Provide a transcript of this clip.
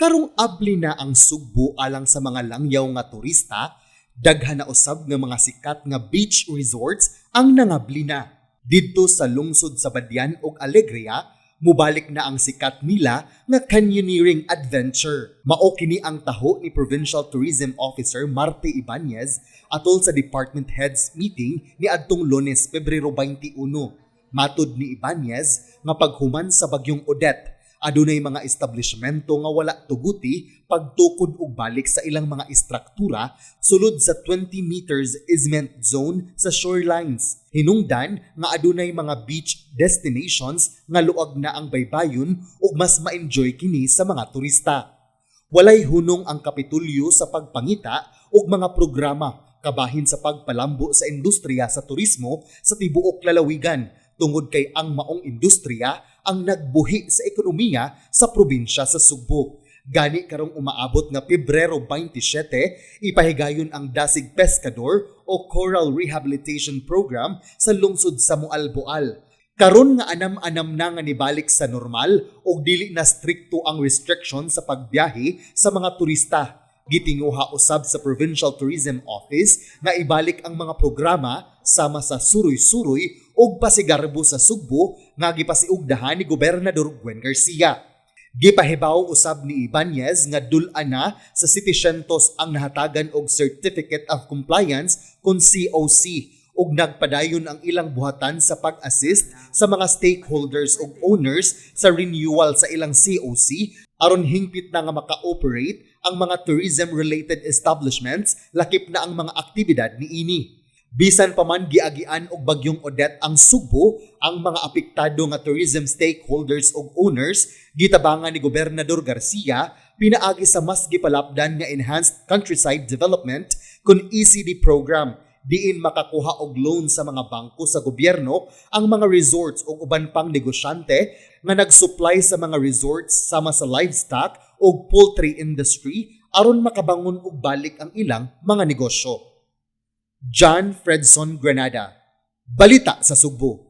Karong abli na ang Sugbo alang sa mga langyaw nga turista, daghan na usab nga mga sikat nga beach resorts ang nangabli na. Didto sa lungsod sa Badian ug Alegria, mubalik na ang sikat nila nga canyoneering adventure. Mao kini ang taho ni Provincial Tourism Officer Marte Ibanez atol sa Department Heads meeting ni adtong Lunes, Pebrero 21. Matud ni Ibanez nga paghuman sa bagyong Odette, adunay mga establishmento nga wala tuguti pagtukod og balik sa ilang mga istruktura sulod sa 20 meters easement zone sa shorelines. Hinungdan nga adunay mga beach destinations nga luag na ang baybayon ug mas ma-enjoy kini sa mga turista. Walay hunong ang Kapitolyo sa pagpangita og mga programa kabahin sa pagpalambo sa industriya sa turismo sa tibuok lalawigan tungod kay ang maong industriya ang nagbuhi sa ekonomiya sa probinsya sa Sugbo. Gani karong umaabot nga Pebrero 27, ipahigayon ang Dasig Pescador o Coral Rehabilitation Program sa lungsod sa Moalboal. Karon nga anam-anam na nga nibalik sa normal og dili na strikto ang restriction sa pagbiyahe sa mga turista, gitinguha usab sa Provincial Tourism Office nga ibalik ang mga programa sama sa Suroy-Suroy ug Pasigarbo sa Sugbo nga gipasiugdahan ni Gobernador Gwen Garcia. Gipahibaw usab ni Ibanez nga dul-an na sa 700 ang nahatagan og Certificate of Compliance kon COC ug nagpadayon ang ilang buhatan sa pag-assist sa mga stakeholders ug owners sa renewal sa ilang COC aron hingpit na nga maka-operate ang mga tourism-related establishments, lakip na ang mga aktibidad niini. Bisan pa man giagian og bagyong Odette ang Sugbo, ang mga apektado nga tourism stakeholders ug owners gitabangan ni Gobernador Garcia pinaagi sa mas gipalapdan nga Enhanced Countryside Development kon ECD program, diin makakuha og loan sa mga bangko sa gobyerno ang mga resorts ug uban pang negosyante nga nag-supply sa mga resorts sama sa livestock ug poultry industry aron makabangon og balik ang ilang mga negosyo. John Fredson Granada, Balita sa Sugbo.